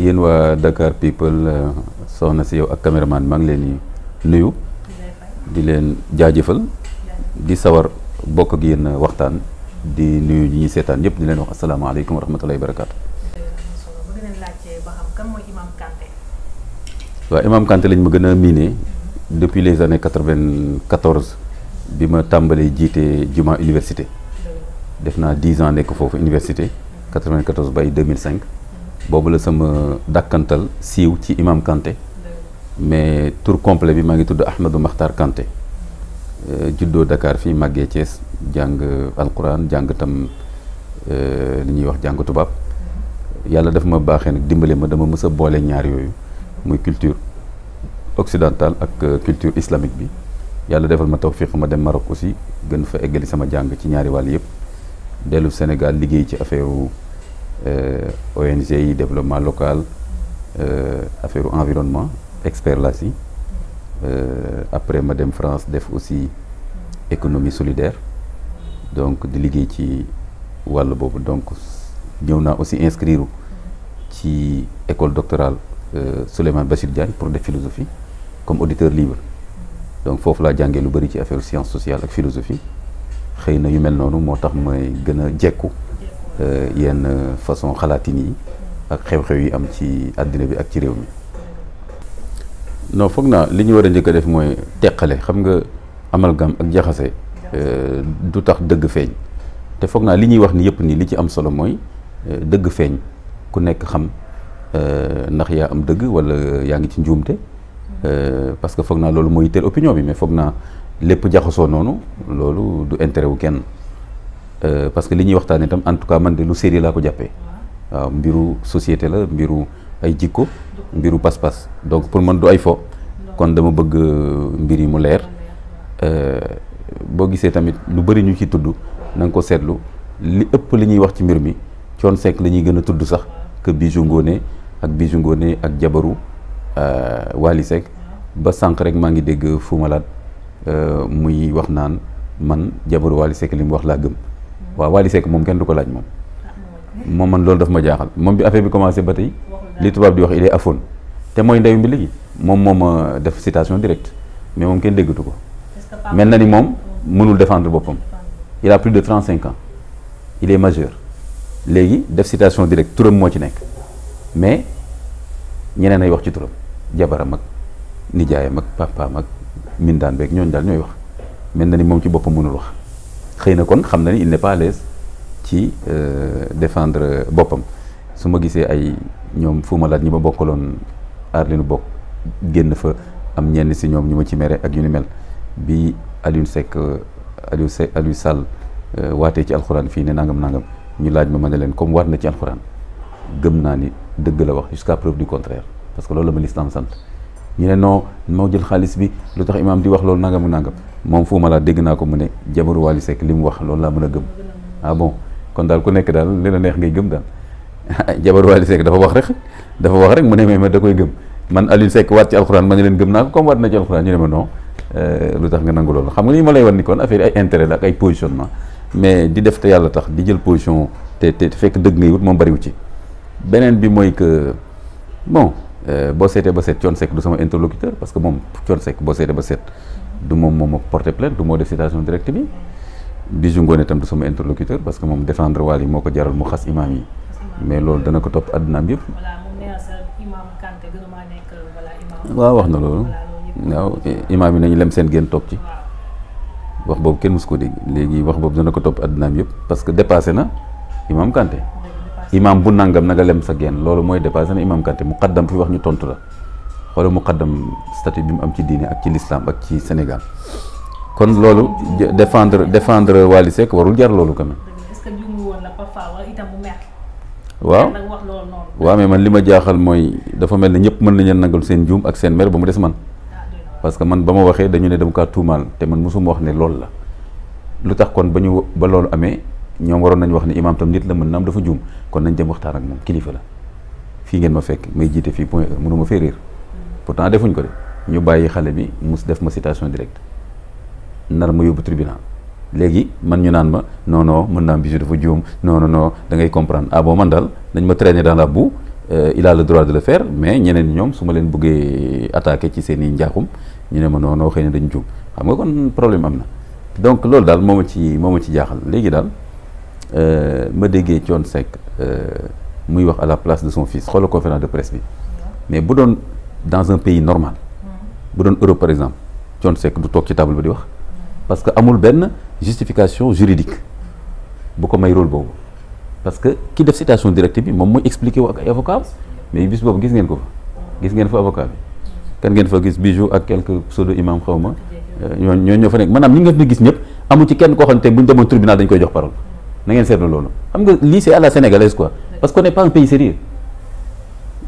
yéen waa Dakar People soxna si yow ak caméraman maa ngi leen di nuyu di leen jaajëfal di sawar bokk ak yéen waxtaan di nuyu ñi ñuy seetaan yëpp di leen wax asalaamaaleykum wa rahmatulahi wa barakaatu. waaw Imam Kanté lañ ma gën a miine depuis les années 94 bi ma tàmbalee jiite juma université def naa 10 ans nekk foofu université 94 bay 2005 boobu la sama dàkkantal siiw ci Imam Kanté mais tour complet bi maa ngi tudd Ahmadou Makhtar Kanté juddoo Dakar fii màggee Thiès jàng alquran jàng tam li ñuy wax jàng tubaab yàlla dafa ma baaxee nag dimbale ma dama mës a boole ñaar yooyu muy culture occidentale ak culture islamique bi yàlla defal ma tawfiq ma dem Maroc aussi gën fa eggali sama jàng ci ñaari wàll yëpp dellu Sénégal liggéey ci affaire ONG yi développement local affaire environnement expert la si après ma dem France def aussi économie solidaire donc di liggéey ci wàll boobu donc ñëw naa aussi inscrire ci école doctorale Souleymane Bachir Diagne pour def philosophie comme auditeur libre donc foofu laa jàngee lu bëri ci affaire science sociale ak philosophie xëy na yu mel noonu moo tax may gën a jekku yenn façon xalaatin yi ak xew-xew yi am ci àddina bi ak ci réew mi non foog naa li ñu war a njëkk a def mooy teqale xam nga amalgam ak jaxase du tax dëgg feeñ te foog naa li ñuy wax ni yëpp nii li ci am solo mooy dëgg feeñ ku nekk xam ndax yaa am dëgg wala yaa ngi ci njuumte parce que foog naa loolu mooy teel opinion bi mais foog naa lépp jaxasoo noonu loolu du intérêt wu kenn parce que li ñuy waxtaanee itam en tout cas man de lu sérieux laa ko jàppee waaw mbiru société la mbiru ay jikko mbiru pas-pas donc pour man du ay fo kon dama bëgg mbir yi mu leer boo gisee tamit lu bëri ñu ci tudd na nga ko seetlu li ëpp li ñuy wax ci mbir mi Thione Seck la ñuy gën a tudd sax que Bijou Ngoné ak jabaru Wally Seck ba sànq rek maa ngi dégg Fou Malade muy wax naan man jabaru Wally Seck li mu wax laa gëm waaw Wally Seck moom kenn du ko laaj moom man loolu daf ma jaaxal moom bi affaire bi commencé ba tey li tubaab di wax il est aphone te mooy ndeyu mbi léegi moom ma def citation directe mais moom kenn déggatu ko mel na ni moom mënul défendre boppam il a plus de 35 ans il est majeur léegi def citation directe turam moo ci nekk mais ñeneen ay wax ci turam jabaram ak nijaayam ak papaam ak mindaan beeg ñooñu daal ñooy wax mel na ni moom ci boppam mënul wax xëy na kon xam na ni il n'est pas à l'aise ci défendre boppam su ma gisee ay ñoom Fou Malade ñi ma bokkaloon aar li nu bokk génn fa am ñenn si ñoom ñu ma ci mere ak yu ni mel bi Aliou Sall waatee ci alxuraan fii ne nangam ñu laaj ma ne leen comme waat na ci alxuraan gëm naa ni dëgg la wax jusqu'à preuve du contraire parce que loolu la ma l'islam sant ñu ne non moo jël xaalis bi lu tax imaam di wax loolu nangam moom Fou Malade dégg naa ko mu ne jabaru Wally Seck li mu wax loolu laa mën a gëm ah bon kon daal ku nekk daal li la neex ngay gëm daal jabaru Wally Seck dafa wax rek mu ne mais da koy gëm man Aliou Seck waat ci alxuraan ma ne leen gëm naa ko comme waat na ci alxuraan ñu ne ma non lu tax nga nangu loolu xam nga ni ma lay wan ni kon affaire ay intérêt la ak ay positionnement mais di def te yàlla tax di jël position te fekk dëgg ngay wut moom bariwu ci beneen bi mooy que bon boo seetee ba seet Thione Seck du sama interlocuteur parce que moom Thione Seck boo seetee ba seet du moom ma porté plainte du moo def citation directe bi Bijou Ngoné tam du sama interlocuteur parce que moom défendre Wally moo ko jaral mu xas imam yi mais loolu dana ko topp àddunaam yëpp waaw wax na loolu waaw imam yi nañu lem seen génn toog ci wax boobu kenn musu ko dégg léegi wax boobu dana ko topp àddunaam yëpp parce que dépassé na Imam Kanté imam bu nangam na nga lem sa génn loolu mooy dépassé na Imam Kanté muqaddam fi wax ñu tontu la xoolal muqaddam statut bi mu am ci diine ak ci l'islam ak ci Sénégal kon loolu défendre Wally Seck warul jar loolu quand même waaw mais man li ma jaaxal mooy dafa mel ne ñëpp mën nañ leen nangal seen juum ak seen mer ba mu des man parce que man ba ma waxee dañu ne dama kaa tuumaal te man mosuma wax ne loolu la lu tax kon ba loolu amee ñoom waroon nañu wax ne imaam tam nit la mën na am dafa juum kon nañ dem waxtaan ak moom kilifa la fii ngeen ma fekk may jiite fii point E mënuma fee réer pourtant defuñ ko de ñu bàyyi xale bi mus def ma citation directe nar ma yóbbu tribunal léegi man ñu naan ma non mën naa am Bijou dafa juum non da ngay comprendre ah bon man daal dañ ma traîner dans la boue il a le droit de le faire mais ñeneen ñoom su ma leen bëggee attaqué ci seen i njaaxum ñu ne ma non xëy na dañu juum xam nga kon problème am na donc loolu daal moo ma ci jaaxal léegi daal ma déggee Thione Seck muy wax à la place de son fils xoolal conférence de presse bi mais bu doon dans un pays normal bu doon Europe par exemple Thione Seck du toog ci table ba di wax parce que amul benn justification juridique bu ko may rôle boobu parce que ki def citation directe bi moom mooy expliqué wu ak ay avocat mais bis boobu gis ngeen ko fa gis ngeen fa avocat bi kan ngeen fa gis Bijou ak quelques pseudo imam xaw ma ñooñu ñoo fa nekk maanaam ñi nga fi gis ñëpp amu ci kenn koo xam te bu ñu demoon tribunal dañ koy jox parole na ngeen seetlu loolu xam nga lii c'est à la sénégalaise quoi parce qu'on n'est pas un pays sérieux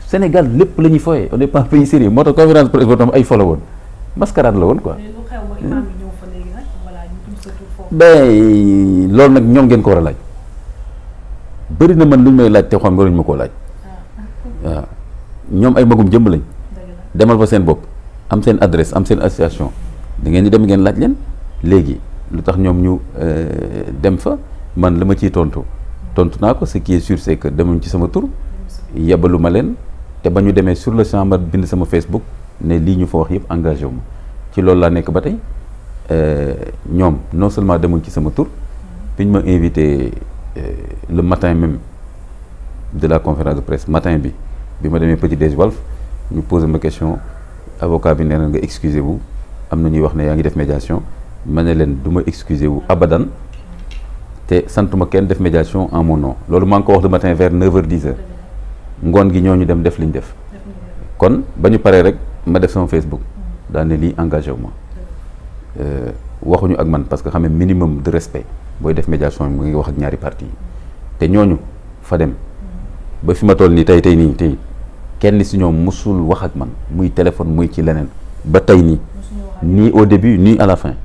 Sénégal lépp la ñuy foyee on n'est pas un pays sérieux moo tax conférence presse boobu ay folo woon mascarade la woon quoi ben loolu nag ñoom ngeen ko war a laaj bëri na man lu ñu may laaj te xam waruñu ma koo laaj waaw ñoom ay magum jëmb lañ demal fa seen bopp am seen adresse am seen association da ngeen di dem ngeen laaj leen léegi lu tax ñoom ñu dem fa man la ma ciy tontu naa ko ce qui est sûr c'est que demuñ ci sama tur yebalu ma leen te ba ñu demee sur le champ ma bind sama Facebook ne lii ñu fa wax yëpp engagé wu ma ci loolu laa nekk ba tey ñoom non seulement demuñ ci sama tur bi ñu ma invité le matin même de la conférence de presse matin bi ma demee Petit Déj Walf ñu posé ma question avocat bi nee na nga excusez vous am na ñuy wax ne yaa ngi def médiation ma ne leen du ma excusez vous abadan te santuma kenn def médiation en mon nom loolu maa ngi ko wax le matin vers 9h 10h ngoon gi ñooñu dem def li ñu def kon ba ñu paree rek ma def sama Facebook daal ne lii engagé wu ma waxuñu ak man parce que xam ne minimum de respect booy def médiation mu ngi wax ak ñaari parti yi te ñooñu fa dem ba fi ma toll nii tey kenn si ñoom musul wax ak man muy téléphone muy ci leneen ba tey nii au début nii à la fin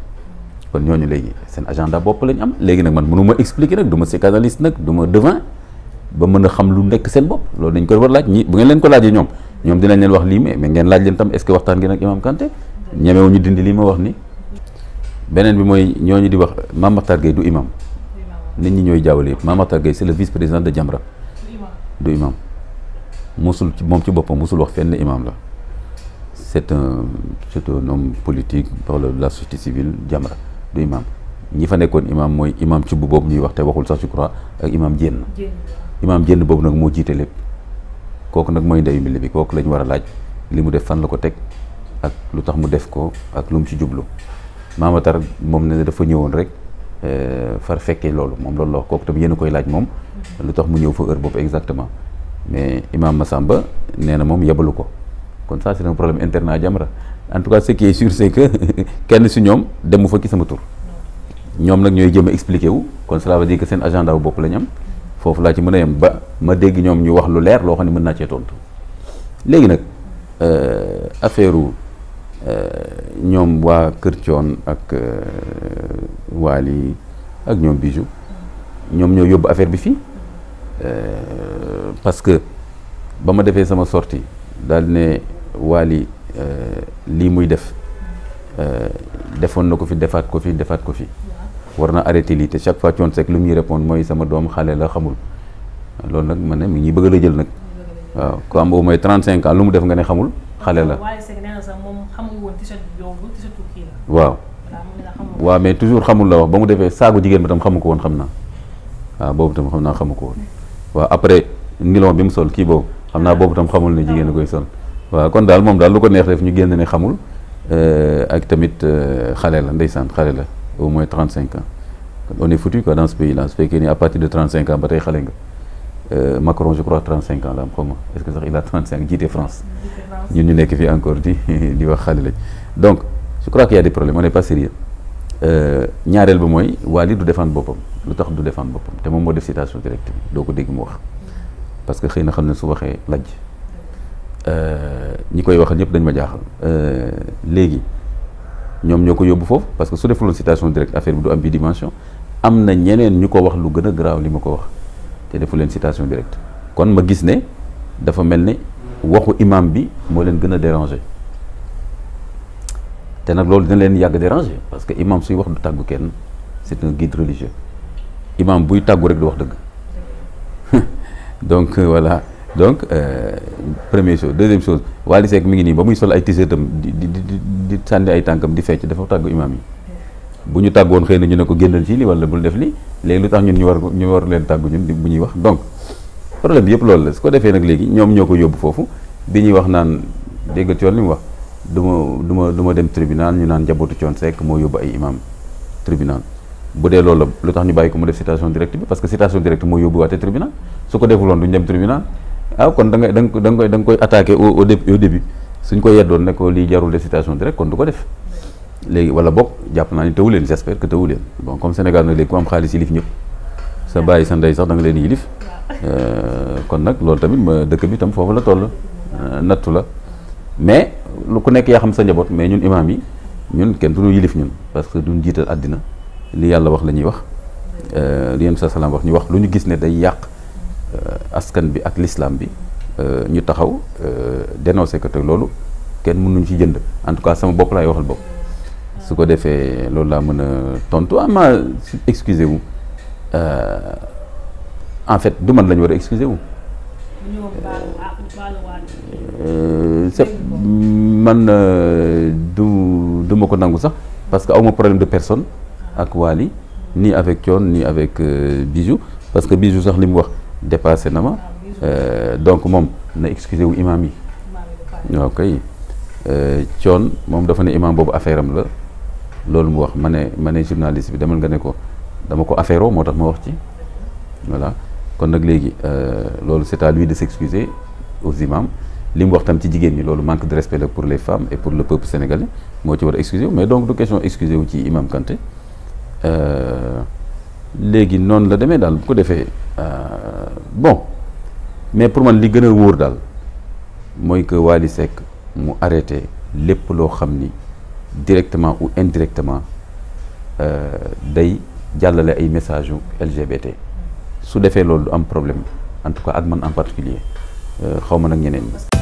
kon ñooñu léegi seen agenda bopp lañ am léegi nag man mënu ma expliquer nag du ma psychanalyste nag du ma devin ba mën a xam lu nekk seen bopp loolu dañ ko war laaj ñi bu ngeen leen ko laajee ñoom dinañ leen wax lii mais ngeen laaj leen tam est-ce que waxtaan ngeen ak Imam Kanté ñemewu ñu dindi lii ma wax ni beneen bi mooy ñooñu di wax Mame Makhtar Gueye du imam nit ñi ñooy jaawale yëpp Mame Makhtar Gueye c'est le vice-président de Jamra du imam musul moom ci boppam musul wax fenn imam la c'est un homme politique par la société civile Jamra du imam ñi fa nekkoon imam mooy imam cubb boobu ñuy wax te waxul sax je crois ak imam Diène boobu nag moo jiite lépp kooku nag mooy ndeyu mbili bi kooku lañ war a laaj li mu def fan la ko teg ak lu tax mu def ko ak lu mu ci jublu Mame Makhtar moom ne dafa ñëwoon rek far fekkee loolu moom loolu la wax kooku tam yéen a koy laaj moom lu tax mu ñëw fa heure boobu exactement mais imam Massamba nee na moom yebalu ko kon ça c'est un problème interne à Jamra en tout cas ce qui est sûr c'est que kenn si ñoom demu fa ki sama tur ñoom nag ñooy jëm a expliqué wu kon cela veut dire que seen agenda wu bopp la ñu am foofu laa ci mën a yem ba ma dégg ñoom ñu wax lu leer loo xam ne mën naa cee tontu léegi nag affaire ñoom waa Kër Thione ak Wally ak ñoom Bijou ñoom ñoo yóbbu affaire bi fii parce que ba ma defee sama sortie daal ne Wally lii muy def defoon na ko fi defaat ko fi war na arrêté lii te chaque fois Thione Seck lu mu ñuy répondre mooy sama doom xale la xamul loolu nag ma ne mi ñuy bëgg la jël nag waaw ku am au moins 35 ans lu mu def nga ne xamul xale la waaw mais toujours xamul la wax ba mu defee saagu jigéen bi tam xamu ko woon xam naa waaw boobu tam xam naa xamu ko woon waaw après nilon bi mu sol kii boobu xam naa boobu tam xamul ne jigéen a koy sol waaw kon daal moom daal lu ko neex def ñu génn ne xamul ak tamit xale la ndeysaan xale la au moins 35 ans on est foutu quoi dans ce pays là su fekkee ni à partir de 35 ans ba tey xale nga Macron je crois 35 ans la am xaw ma est-ce que sax il a 35 jiite France ñun ñu nekk fii encore di wax xale lañ donc je crois qu'il y a des problèmes on n'est pas sérieux ñaareel ba mooy Wally du défendre boppam lu tax du défendre boppam te moom moo def citation directe bi doo ko dégg mu wax parce que xëy na xam ne su waxee lajj ñi koy waxal ñëpp dañ ma jaaxal léegi ñoom ñoo ko yóbbu foofu parce que su defuloon citation directe affaire bi du am bi dimension am na ñeneen ñu ko wax lu gën a grave li ma ko wax te defu leen citation directe kon ma gis ne dafa mel ne waxu imam bi moo leen gën a déranger te nag loolu dina leen yàgg déranger parce que imam suy wax du tàggu kenn c'est un guide religieux imam buy tàggu rek du wax dëgg donc voilà donc première chose. Deuxième chose, Wally Seck mi ngi nii ba muy sol ay t-shirtam di sànni ay tànkam di fecc dafa tàggu imam yi. bu ñu tàggoon xëy na ñu ne ko génnal ci li wala bul def li léegi lu tax ñun ñu war leen tàggu ñun bu ñuy wax. donc problème bi yëpp loolu la su ko defee nag léegi ñoom ñoo ko yóbbu foofu bi ñuy wax naan dégg nga Thione li mu wax du ma dem tribunal ñu naan njabootu Thione Seck moo yóbbu ay imam tribunal. bu dee loolu la lu tax ñu bàyyi ko mu def citation directe bi parce que citation directe moo yóbbu waate tribunal su ko defuloon duñ dem tribunal. kon da nga koy attaqué au début suñ ko yeddoon ne ko lii jarul de citation directe kon du ko def. léegi wala bokk jàpp naa ni tëwu leen j'espère que tëwu leen bon comme Sénégal nag léegi ku am xaalis yilif ñëpp sa bàyyi sa ndey sax da nga leen yilif kon nag loolu tamit ma dëkk bi tam foofu la toll nattu la mais lu ku nekk yaa xam sa njaboot mais ñun imam yi ñun kenn duñu yilif ñun parce que duñ jiital àddina li yàlla wax la ñuy wax li yéen sa salaam wax ñu wax lu ñu gis ne day yàq askan bi ak l'islam bi ñu taxaw dénoncé ko te loolu kenn mënuñ ci jënd en tout cas sama bopp laay waxal bopp su ko defee loolu laa mën a tontu ama excusez wu en fait du man la ñu war a excusez wu c'est man du ma ko nangu sax parce que awma problème de personne ak Wally ni avec Thione ni avec Bijou parce que Bijou sax li mu wax dépassé na ma donc moom na excusez wu imam yi waaw kay Thione moom dafa ne imam boobu affaire am la loolu mu wax ma ne journaliste bi demal nga ne ko dama ko affaire moo tax ma wax ci voilà kon nag léegi loolu c'est à lui de s'excuser aux imams li mu wax tam ci jigéen ñi loolu manque de respect la pour les femmes et pour le peuple sénégalais moo ci war a excuser wu mais donc du question excuser wu ci imam Kanté léegi noonu la demee daal bu ko defee bon mais pour man li gën a wóor daal mooy que Wally Seck mu arrêté lépp loo xam ni directement ou indirectement day jàllale ay message yu LGBT su defee loolu du am problème en tout cas ak man en particulier xaw ma nag ñeneen ñi